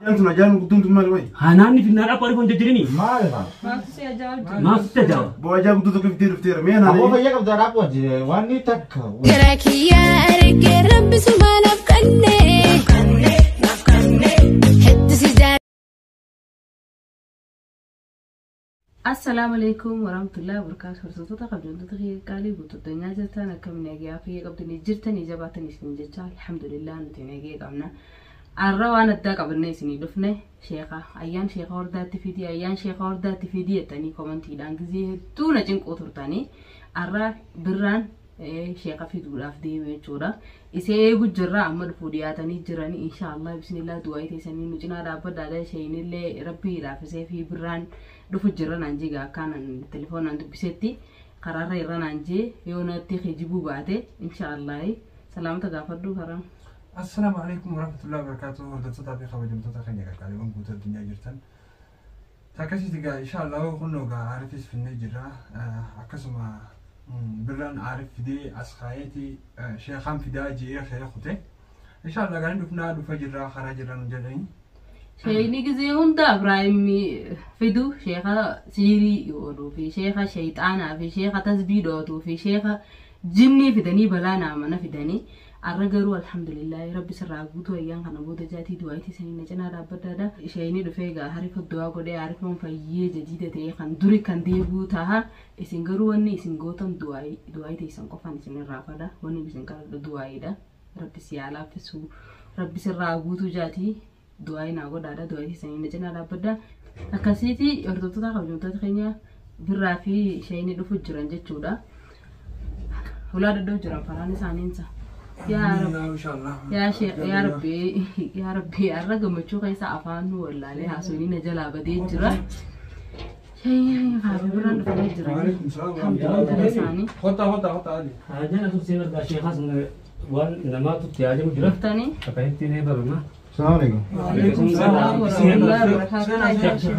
Tun ajaan guddoon tun maali wayi? Hanaanni finnaa dhaabaa arifoon jajjirini. Maali maa? Maaltu si ajaa'u? Maal sitti ajaa'iba? Boo ajaa guddoo tokko fiddee dhufteera. Mee Aboo naan fayyaa qabdaa dhaabuu wajji waan ni takka. Gara kiyyaa argee rabbi sumaa naaf kenne. Hedduu si jaalladha. Assalaamu alaikum warahmatullahi wabarakatuh. Hordoftoota kabajamtoota qaalii guutuu addunyaa jirtan akkam nagaa fayyaa qabdanii jirtanii jabaatan isin jecha alhamdulillah nuti nagaa qabna. Har'a waan addaa qabannee isinii dhufne sheeka ayyaan sheeka hordaatti fidii ayyaan sheeka hordaatti fidii jettanii komantiidhaan gizee hedduu na cinquu turtanii har'a birraan sheeka fiduudhaaf deeme jechuudha. Isee eegu jirra amma dhufuu dhiyaatanii jiranii inshaallah bismillah du'aa teessanii nu cinaa dhaabbadhaadha isheenillee rabbii laafisee fi birraan dhufu jirra naan jee akkaan telefoonaan dubbisetti karaarra irra naan jee yoo natti kijibuu baate inshaallah salaamata gaafadhu karaa. Assalaamu alaikum warahmatullahi wabarakatuh. Hordoftoota fi kabajamtoota keenya qaqqaaliiwwan guutuu addunyaa jirtan. Akkasitti egaa inshaallah kun egaa aarifis finnee jirra. Akkasuma birraan aarif fidee as kaayeeti sheekaan fidaa ji'ee ka'ee kute. Inshaallah gaariin dhufnaa dhufa jirra karaa jirra nu jedhanii. Sheekni gizee hunda Ibraahim fidu sheeka siirii ooluu fi sheeka sheexaanaa fi sheeka tasbii dhootuu fi sheeka jinnii fidanii balaa naamana fidanii arra garuu alhamdulillahi rabbi sirraa guutuu ayyaan kana booda jaatii du'aayitii sanii na cinaa dhaabbaddaadha. Sheekni dhufee egaa harifa du'aa godhee harifoon fayyee jadiida ta'ee kan duri kan deebi'u taha isin garuu wanni isin gootan du'aayii teessan qofaan isin irraa fada wanni isin kadhadhu du'aayiidha. Rabbi si haa laaffisu rabbi sirraa guutuu jaatii du'aa naa godhaadha du'aa keessanii na cinaa dhaabbadha akkasiiti hordoftoota kabajamtoota keenya birraa fi sheeyni dhufu jiran jechuudha hulaa daddoo jiran faraan isaaniinsa yaa rabbi Inshaallah. yaa sheekh yaa rabbi yaa rabbi har'a gammachuu keessa afaan nu wallaalee haasofni na jalaa badee jira sheeyni faafi birraan dhufanii jiran Waalaikum salaam. alhamdulillah isaanii Kottaa kottaa kottaa Ali. Haajaan asuuf seenaa sheekaas waan namaatu itti yaajamu jira. dhuftanii Akkasitti ni barama. Salaamu alaikum. Waalaikum salaam. warahmatullahi wabarakatuh.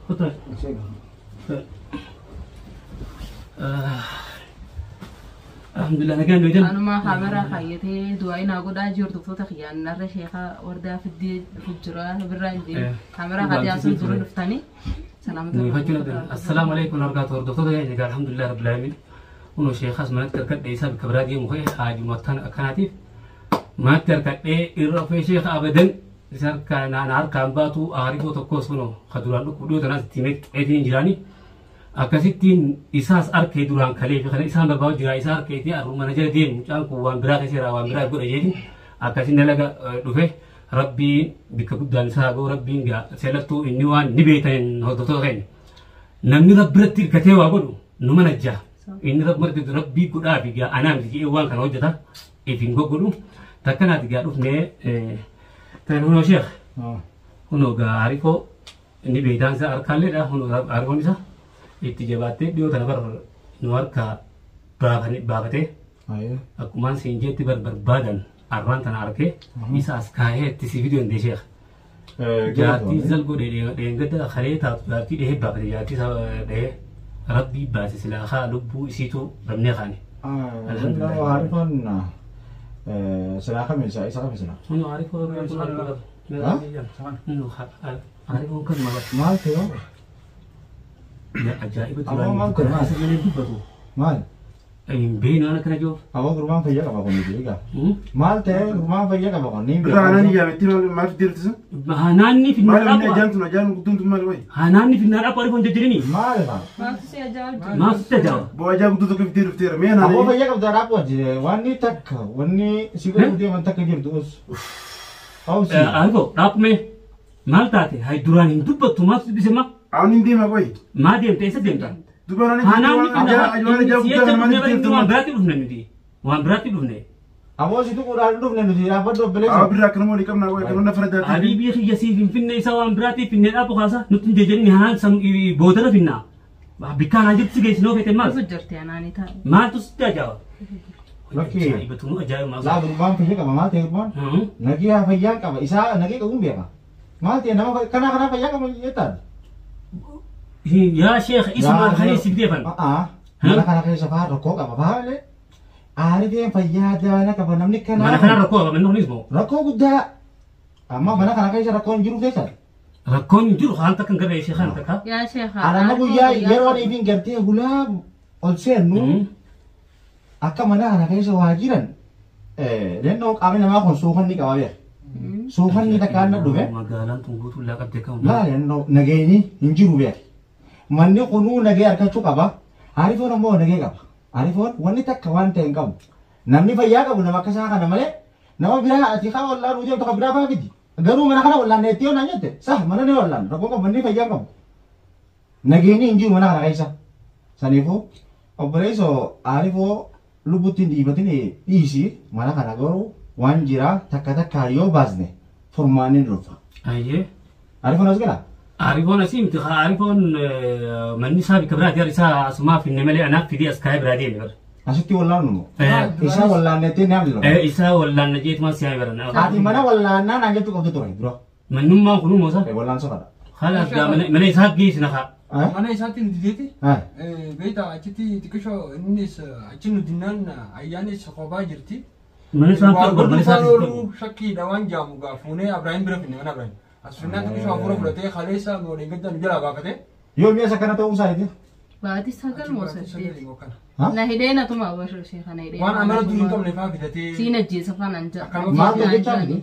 Kottaa. Alhamdulillah nagaan nu jedhu. Anuma kaameraa kaayyatee du'aa naa godhaa jiru hordoftoota kiyyaan narra sheekaa wardaa fiddee dhufu jira birraa hin jiru. Kaameraa kaatee asuu jiru dhuftanii. Salaamata. Assalaamu alaikum warahmatullahi hordoftoota keenya egaa alhamdulillah rabbil alamin. Kunoo sheekaas manatti harkadhee isaa bakka biraa deemu ka'e haajuma akkanaatiif manatti harkadhee irra ofee sheeka abadan isa harkaan naan harkaan baatu aarifoo tokkos kunoo ka duraan dhukkub dhiyoo tanaas ittiin eetiin jiraani. Akkasittiin isaas harkee duraan kalee fi kana isaan barbaadu jira isaa harkeetii arruma mana jala deemu mucaan kun waan biraa keessa jira waan biraa godha jeetiin akkasiin dalaga dhufe rabbiin bikka guddaan isaa ga'u rabbiin seelattuu inni waan ni beektan hordoftoota keenya. Namni rabbi irratti hirkatee waa godhu nu mana jaha. Inni rabbi irratti rabbii godhaa fi gaa anaa miti jedhee waan kana hojjeta ifin goggodhu. Takkanaati gaa dhufnee tan hunoo sheekh hunoo gaa harikoo inni beektaan isaa harkaalleedha hunoo harikoon isaa itti jabaattee dhiyoo tana bar nu harkaa baafatee akkumaan siin jeetti bar barbaadan arraan tana arkee isa as kaahee itti si fiduu dandee sheekh. Jaartii zalgoo dheengadda kalee taatu jaartii dhehee baafate jaartii isaa dhehee rabbii baase silaa haa lubbuu isiitu dhabnee kaane. Alhamdulillah. Harifoon silaa kami isa isa kami silaa. Hunoo harikoo harifoon kan maba. Maal ta'e Ajaa'iba Aboo maal ta'e maal? Sagalee dubbatu. Maal? Hin beeknu waan akkana jiruuf. Aboo gurbaan fayyaa qaba kun miti egaa. Maal ta'e gurbaan fayyaa qaba kun ni birraa anaan yaametti maal fiddee dhufte sun? Hanaanni finnaa Maali wanni dhaabaa. ajaan tun ajaan guddoon tun maali wayi? Hanaanni finnaa dhaabaa arifoon jajjirini. Maali maa? Maaltu si ajaa'u? Maal sitti ajaa'iba? Boo ajaa guddoo tokko fiddee dhufteera. Mee Aboo naan fayyaa qabdaa dhaabuu wajji waan ni takka wanni si godhuu deeman takka jirtu os. Obsi. Arifoo dhaabumee maal taate hay duraan hin dubbattu maaltu dubbise ma? Aan hin deema wayi. Maa deemte eessa deemta? Duba naan Hanaanni ajaa ajaa ajaa guddaa kana maal fiddee waan dhufte? biraatti dhufne nuti. Waan biraatti dhufne. Aboo si tuquudhaan dhufne nuti dhaabbadhu Haa obboleessa. birraa akkanuma walii qabnaa wayi akkanuma nafara jaartii. Habiibii kiyya siif hin finne isaa waan biraatti finne dhaabu kaasa nutti hin jejjenni hanaan san boodara finna. Bikkaan haa jirtu si geessinoo feete maal? Dhufu jirti anaanii taa'e. Maaltu sitti ajaa'iba? Lakkii. Ajaa'ibatu nu ajaa'iba Laa maal? gurbaan fayyaa qaba maal ta'e gurbaan? Nagee fayyaa qaba isaa nagee qabuun beeka. Maal ta'e nama kana kana fayyaa qaba jettaan. Yaa sheekh isumaan kan siif deefan. Mana kana keessa faa rakkoo qaba faa malee. Aarifeen fayyaa daana qaba namni kana. Mana kana rakkoo qaba manni kunis moo? Rakkoo guddaa. Amma mana kana keessa rakkoon hin jiru keessa. Rakkoon hin jiru haala takka hin garree ishee haala takka. Yaa sheekha. Alama guyyaa yeroo dhiibiin gartee hulaa ol seennu akka mana kana keessa waa jiran lennoo qaamni namaa kun suukanni qaba beeka. Suukanni takkaan na dhufe. Magaalaan tun guutuu laa qabdee kan. Laa lennoo nageenyi hin jiru beeka. Manni kunuu nagee argachuu qaba. Arifoon ammoo nagee qaba. Arifoon wanni takka waan ta'e hin qabu. Namni fayyaa qabu nama akka isaa kana malee nama biraa ati kaa wallaan utuu tokko biraa faa fidi. Garuu mana kana wallaan itti yoo naan jette sah mana ni wallaan rakkoo qabu manni fayyaa qabu. Nageenyi hin jiru mana kana keessa. Saniifuu obboleessoo Arifoo lubbutti hin dhiibatin dhiisi mana kana garuu waan jira takka takka yoo baasne furmaanni ni dhufa. Ayyee. Arifoon as galaa? Arifoon asii miti Arifoon manni isaa bikka biraati isaa asumaaf hin malee anaaf fidee as kaayee biraa deeme bara. Asitti wallaannu moo? Isa wallaannettee ni hamli. Isa wallaanna jeetumaan siyaa bara. Ati mana wallaannaa naan jechuu qabdu ture dura. Mannummaan kunuu moosa. Wallaansa qaba. Haala mana isaa geessina haa. Mana isaatti nu dideeti. Beektaa achitti xiqqishoo innis achi nu dinnaan ayyaanis kophaa jirti. Mana isaa ta'u mana isaa ooluu shakkiidha waan jaamu gaa fuunee Abrahaim bira finne mana Abrahaim. As finnaan xiqqishoo hafuura fudhatee kaleessa moodeen gadda nu jalaa baafate. Yoo mi'a isa kana ta'uu isaa Baatii sagal moo saddeet. Na hidhee na tuma abashoo sheekha na hidhee. Waan amala durii hin qabne faa fidatee. Siin ajjeesa faan anja. Maaltu hojjechaa fide?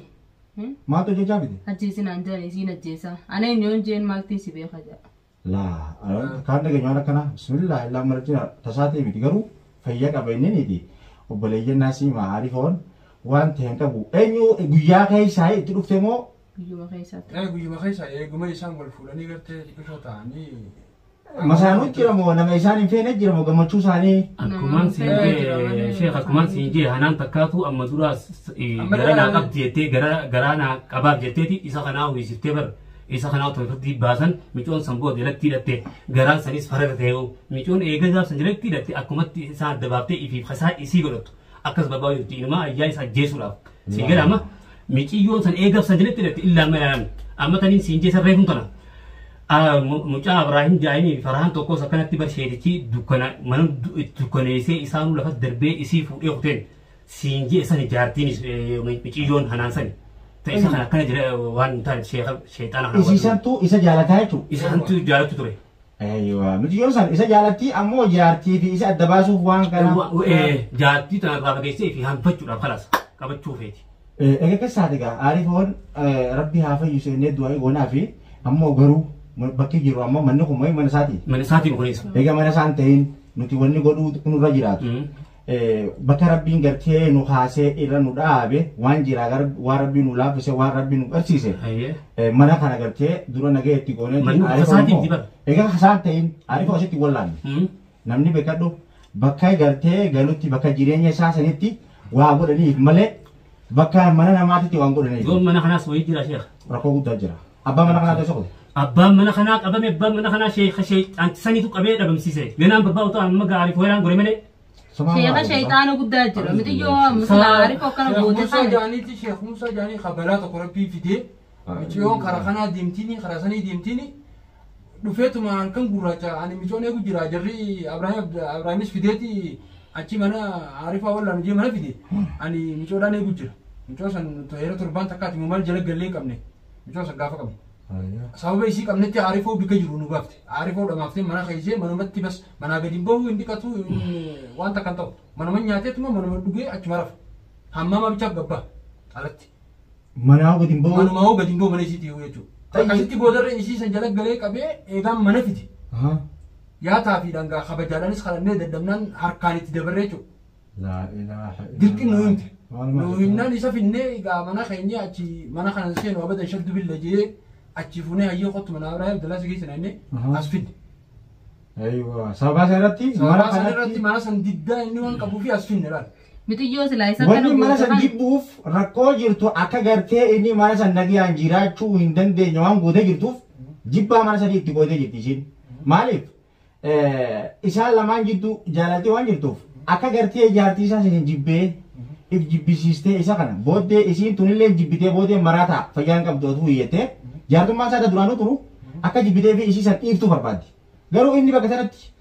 Maaltu hojjechaa fide? Ajjeesi naan jedhani siin ajjeesa. Ana eenyuun jeen maaltiin si beeka jedha. Laa kaan dhageenyu waan akkana bismillah illaa marjina tasaatee miti garuu fayyaa qaba inni niiti obboleeyyan naasii maarifoon waan ta'e hin qabu eenyu guyyaa keessaa itti dhufte moo Guyyuma keessatti. Guyyuma keessa eeguma isaan wal fuudhanii gartee xiqqishoo ta'anii. Masaanuu jira moo nama isaan hin feene jira moo gammachuu isaanii. Akkumaan siin jee sheekh akkumaan siin jee hanaan takkaatu amma dura gara naa qabdi jettee gara naa qabaaf jetteeti isa kanaa uwwisiftee bara isa kanaa otoo irratti baasan micoon san booda jalatti hidhatte garaan sanis farada ta'e micoon eega gaaf san jalatti hidhatte akkumatti isaan adda baaftee ifiif kasaa isii godhattu akkas barbaadu jirti inumaa ayyaa isa ajjeesuudhaaf siin jedhama miciyyoon san eegaaf san jalatti hidhatte illaa amma ilaalan amma taniin siin jee sarree kun tana. Mucaa Abrahaim Jaayinii Farhaan tokkos akkanatti barsheetichi dukkana mana dukkaneessee isaanuu lafa darbee isii fuudhee kuteen siin jee sani jaartiinis miciyyoon hanaan sani. Ta'e isa kana akkana jira waan hin taane sheexaana kana. Isiisantu isa jaalataa jechuudha. Isaantu jaalatu ture. Eeyyuu miciyyoon san isa jaalatti ammoo jaartii fi isa adda baasuuf waan kana. Jaartii tana irraa fageessee fi hanfachuudhaaf kalaas qabachuu feeti. Egaa keessaati egaa Arifoon rabbi haa fayyisu innee du'aa goonaa fi ammoo garuu bakki jiru ammoo manni kun mana isaati. Mana isaatiin kunis. Egaa mana isaan ta'in nuti wanni godhuu nurra jiraatu. Bakka rabbiin gartee nu kaasee irra nu dhaabe waan jira waan rabbiin nu laaffise waan rabbiin nu barsiise. Mana kana gartee dura nagee itti goonee. Egaa isaan ta'in Arifoo asitti wallaanne. Namni beekadhu bakka gartee galutti bakka jireenya isaa sanitti waa godhaniif malee bakka mana namaatitti waan godhaniif. Yoon mana kanaas wayii jira sheekh. Rakkoo guddaa jira. Abbaa mana kanaa teessoo qote. Abbaan mana kanaa qabame abbaan mana kanaa sheekha sheexantisaniitu qabee dhabamsiise. Ganaan babbaa otoo amma gaarii fooyaan gore malee. Sheekha sheexaana guddaa jira. Mitiyyoo misila Arifoo akkana goote Musaa jaaniiti sheekh Musaa jaanii kabalaa tokko rabbii fidee miciyyoon karaa kanaa deemtiini karaa sanii deemtiini dhufeetuma halkan gurraacha ani micoon eegu jira jarri Abrahaamis fideeti achi mana Arifaa wallaan hojii mana fide ani micoodhaan eegu jira. Micoo san yeroo torbaan takkaati maal jala gallee hin qabne micoo san gaafa qabne. Sababa isii qabnetti Arifoo bika jiru nu baafte. Arifoo dhamaaftee mana keessee manumatti bas manaa gadi hin bahu hin dhiqatu waan takka hin ta'u. Manuma nyaateetuma manuma dhugee achuma rafa. Hammaama bichaaf gabbaa alatti. Manaa gadi hin bahu. Manumaa gadi hin bahu mana isiitii jechuudha. Akkasitti boodarra isii san jala galee qabee eegaan mana fide. Yaataa fi dhangaa kabajaadhaanis kadhannee dadhabnaan harkaan itti dabarree jechuudha. Dirqi nu himte. Nu himnaan isa finnee egaa mana keenya achi mana kana seenu abadan shaddu billa jee achi fuunee hayyoo qottu mana Abrahaam Abdallaa si geessina inni as fidde. Eeyyuu sababa sana irratti Sababa sana irratti mana san diddaa inni waan qabuu fi as finne laal. Mitiyyoo silaa isa kana Wanni mana san jibbuuf rakkoo jirtu akka gartee inni mana san nagayaan jiraachuu hin dandeenye waan gootee jirtuuf jibbaa mana sanii itti gootee jirti ishiin. Maaliif isaan lamaan jidduu jaalaltii waan jirtuuf akka gartee jaartii isaa isin jibbee if jibbisiistee isa kana booddee isiin tunillee jibbitee booddee maraa ta'a fayyaan qabdu otuu hiyyattee jaartummaan isaa duraanuu turu akka jibbitee fi isii san dhiiftuu barbaaddi. Garuu inni bakka sanatti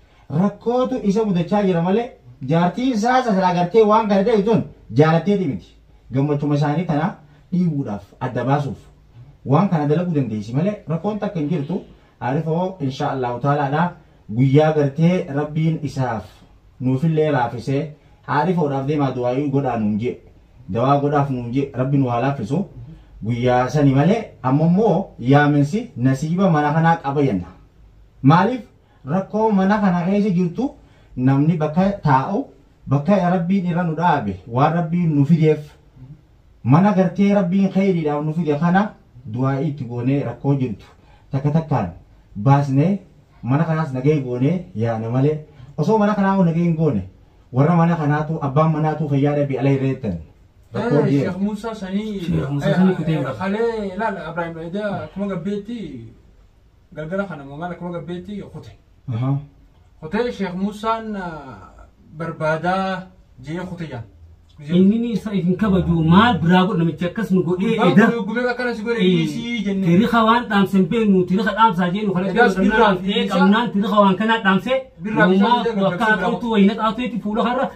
rakkootu isa mudachaa jira malee jaartiin isaa sasalaa gartee waan kana ta'e tun jaalatteeti miti. Gammachuma isaanii tana dhiibuudhaaf adda baasuuf Waan kana dalaguu dandeessi malee rakkoon takka hin jirtu. Arifoo insha Allahu taalaadha guyyaa gartee Rabbiin isaaf nuufillee laafisee arifoodhaaf deemaa du'aayii godhaa nuun jee dawaa godhaaf nuun jee Rabbi nu haa laafisu guyyaa sani malee amma immoo yaaminsi nasiiba mana kanaa qaba jenna. Maaliif rakkoo mana kana keessa jirtu namni bakka taa'u bakka Rabbiin irra nu dhaabe waan Rabbiin nu fideef mana gartee Rabbiin kheyriidhaaf nu fide kana du'aa'ii itti goonee rakkoo jirtu takka takkaan baasnee mana kanaas nagee goonee yaana malee osoo mana kanaa nagee hin goone warra mana kanaatu abbaan manaatu fayyaa dhabe ala irreettan rakkoo jira. Sheekh Musa sanii Sheekh Musa sanii kutee bara. Kalee laal Ibrahim Eda akkuma gabbeetti galgala kana maal akkuma gabbeetti kute. Kutee Sheekh Musaan barbaadaa jee kute jaan. Inni isa hin kabaju maal biraa godhu namichi akkas nu godhee eda. Gubee akkana si godhe dhiisii jennee. Tiriha waan dhaamsen beeknu tiriha dhaamsaa jennu kana Edaas birraa fi ta'ee isaa- qabnaan tiriha waan kanaa dhaamsee Birraa fi isaa uumaa illee akka gargaarsa haxootu wayina xaatuutti fuula har'a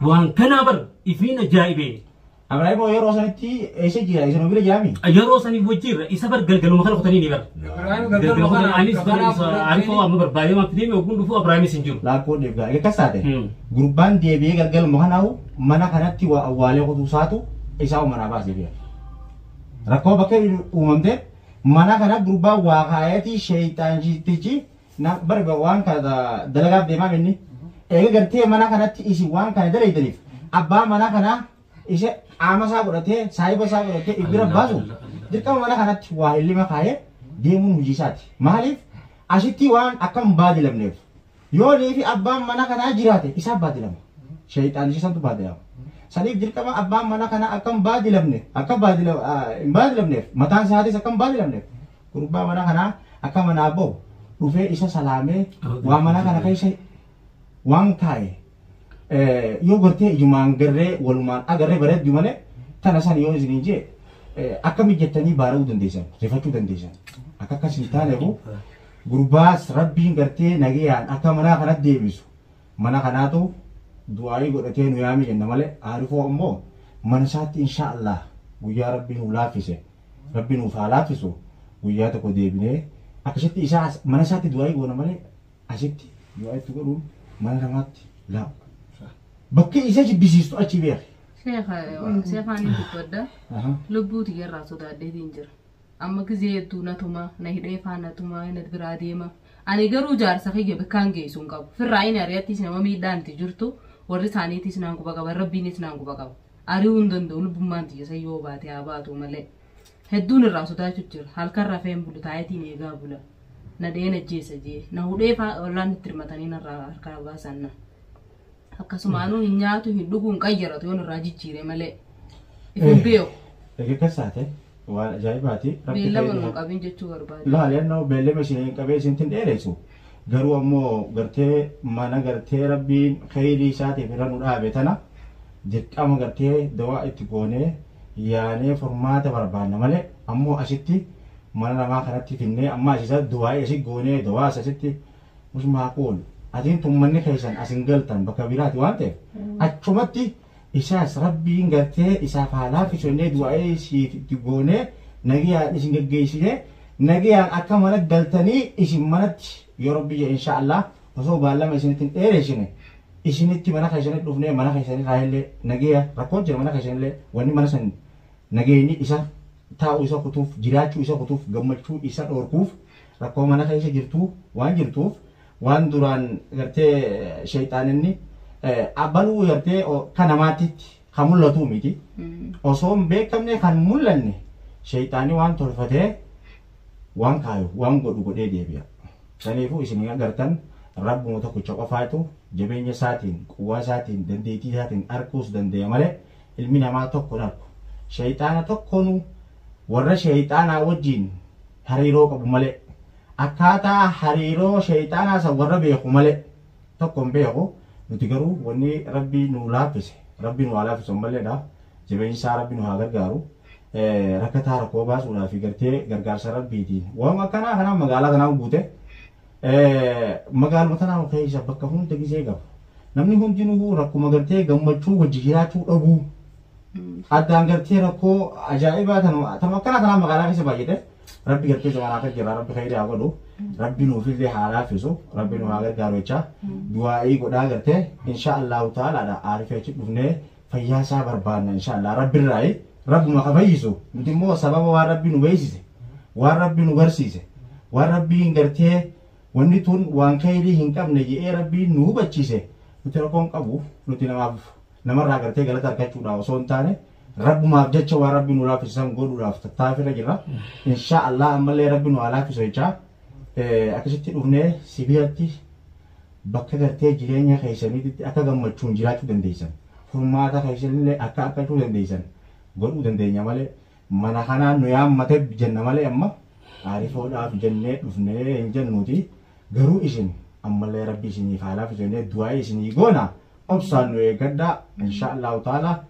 waan kanaa bar ifiin ajaa'ibee. Ibrahim yeroo sanitti eessa jira isin bira jiraami? Yeroo saniif wajjiirra isa bar galgaluma kana kutanii ni bar. Ibrahim Galgaluma galgala kutanii kana anis bar isa arifoo amma barbaadee waan fidee ogguun dhufu Ibraahimis hin jiru. Laakkoo deebigaa akkas taate Hmm. gurbaan deebi'ee galgaluma kanaahu mana kanatti waa awwaalee kutuu isaatu isaa manaa baasee bira. Rakkoo bakka uumamte mana kana gurbaan waa kaayetii sheeyxaantichi barba waan kana dalagaaf deemaa inni eega gartee mana kanatti isin waan kana dalaydaniif abbaa mana kanaa isa qaama isaa godhatee saahiba isaa godhatee ibbira baasu dirqama mana kanatti waa illima kaayee deemuun hojii isaati. Maaliif asitti waan akka hin baadilamneef yoo fi abbaan mana kanaa jiraate isaaf baadilama. Sheeyxaanichi santu baadilama. Saniif dirqama abbaan mana kanaa akka hin baadilamne akka hin baadilamneef mataan isaatis akka hin baadilamneef gurbaa mana kanaa akka manaa bahu dhufee isa salaamee waan mana kana keessa waan kaa'e yoo gartee ijumaan garree walumaan agarree bareeddu malee tana san yoo isin jee akka mijattanii baara'uu dandeessan rifachuu dandeessan akka akkas hin taaneefu gurbaas rabbiin gartee nagayaan akka mana kanatti deebisu mana kanaatu du'aayii godhatee nu yaami jenna malee aarifoo ammoo mana isaatti insha Allah guyyaa rabbiin nu laaffise rabbiin nuuf haa laaffisu guyyaa tokko deebinee akkasitti isaa mana isaatti du'aayii goona malee asitti du'aayii itti godhuun mana namaatti laa bakki isa jibbisiistu achi beeki. Sheekhaan dubbadda. Lubbuu tiyyarraa sodaadheetiin jira. Amma gizee hedduu na tuma, na hidhee faana tuma, na biraa deema. Ani garuu jaarsa kiyya bakkaan geessu hin qabu. Firraa inni ari'attis nama miidhaan itti jirtu warri isaaniitis naan quba qaba, rabbiinis naan quba qaba. Ari'uu hin danda'u lubbummaan tiyya isa yoo baate haa baatu malee. Hedduun irraa sodaachuu jira. Halkan rafeen bulu taayitiin eegaa bula. Na dheen ajjeesa jee. Na hudhee faa ollaan itti hirmatanii narraa harkaa baasan na. Akkasumaanuu hin nyaatu hin dhuguu hin qayyaratu yoon irraa jijjiire malee. Ifin beeku. Egaa akkas taate waan ajaa'ibaati. Rabbi Beellama khayrii nu haa- qabin jechuu barbaade. Laal yennoo beellama isin hin qabee isin dheeressu garuu ammoo gartee mana gartee rabbiin khayrii isaatiif irra nu dhaabe tana dirqama gartee dawaa itti goonee yaanee furmaata barbaanna malee ammoo asitti mana namaa kanatti finnee amma asisa du'aa asi goonee dawaa asitti musmaa qoolu atiin tummanni keessan asin galtan bakka biraati waan ta'eef achumatti isaas rabbiin gartee isaaf haa laaffisu jennee du'aa isiif itti goonee nagayaan isin geggeessinee nagayaan akka mana galtanii isin manatti yoo rabbi jedhe insha Allah osoo baallama isinitti hin dheeressine isinitti mana keessanitti dhufnee mana keessanii raayillee nagaya rakkoon jira mana keessanillee wanni mana san nageenyi isa taa'uu isa kutuuf jiraachuu isa kutuuf gammachuu isa dhorkuuf rakkoo mana keessa jirtu waan jirtuuf waan duraan gartee sheexaaninni abbaluu gartee kan namaatitti kan mul'atu miti osoo hin beekamne kan mul'anne sheexaanni waan tolfatee waan kaayu waan godhu godhee deebi'a. Saniifuu isin agartan rabbuma tokkicha qofaatu jabeenya isaatiin quwwaa isaatiin dandeettii isaatiin arguus dandeenya malee ilmi namaa tokko hin argu. Sheexaana tokkonuu warra sheexaanaa wajjin hariiroo qabu malee akkaataa hariiroo sheexaanaa san warra beeku malee tokko hin beeku nuti garuu wanni rabbii nu laaffise rabbii nu haa laaffisu maleedha jabeenyi isaa rabbi nu haa gargaaru. Rakkataa rakkoo baasuudhaaf gartee gargaarsa rabbiitiin waan akkanaa kanaa magaalaa kanaa guute magaaluma tanaa keessa bakka hunda gisee qabu namni hundinuu rakkuma gartee gammachuu wajji jiraachuu dhabuu Addaan gartee rakkoo ajaa'ibaa tanuma akkana tanaa magaalaa keessa baay'ate. Rabbi gartee zamanaa akka jira rabbi khayrii haa godhu. Rabbi nuufillee haa laaffisu. Rabbi nu haa gargaaru jecha. Du'aa'ii godhaa gartee insha Allahu ta'alaadha aarifee achi dhufnee fayyaa isaa barbaanna insha Allah rabbi irraayi rabbuma ka fayyisu nuti immoo sababa waan rabbi nu beeksise waan rabbi nu garsiise waan rabbiin gartee wanni tun waan khayrii hin qabne jedhee rabbiin nu hubachiise nuti rakkoon qabu nuti namaaf namarraa gartee galata argachuudhaaf osoo hin taane rabbumaaf jecha waan rabbi nu laaffisan godhuudhaaf tattaafirra jirra. Insha Allah ammallee rabbi nu haa laaffisu jecha akkasitti dhufnee sibiilatti bakka gartee jireenya keessaniitti akka gammachuun jiraachuu dandeessan furmaata keessanillee akka argachuu dandeessan godhuu dandeenya malee mana kanaan nu yaammate jenna malee amma aarifoodhaaf jennee dhufnee hin jennuuti garuu isin ammallee rabbi isiniif haa laaffisu jennee du'aa isinii goona obsaan nu eeggadhaa insha Allahu ta'ala.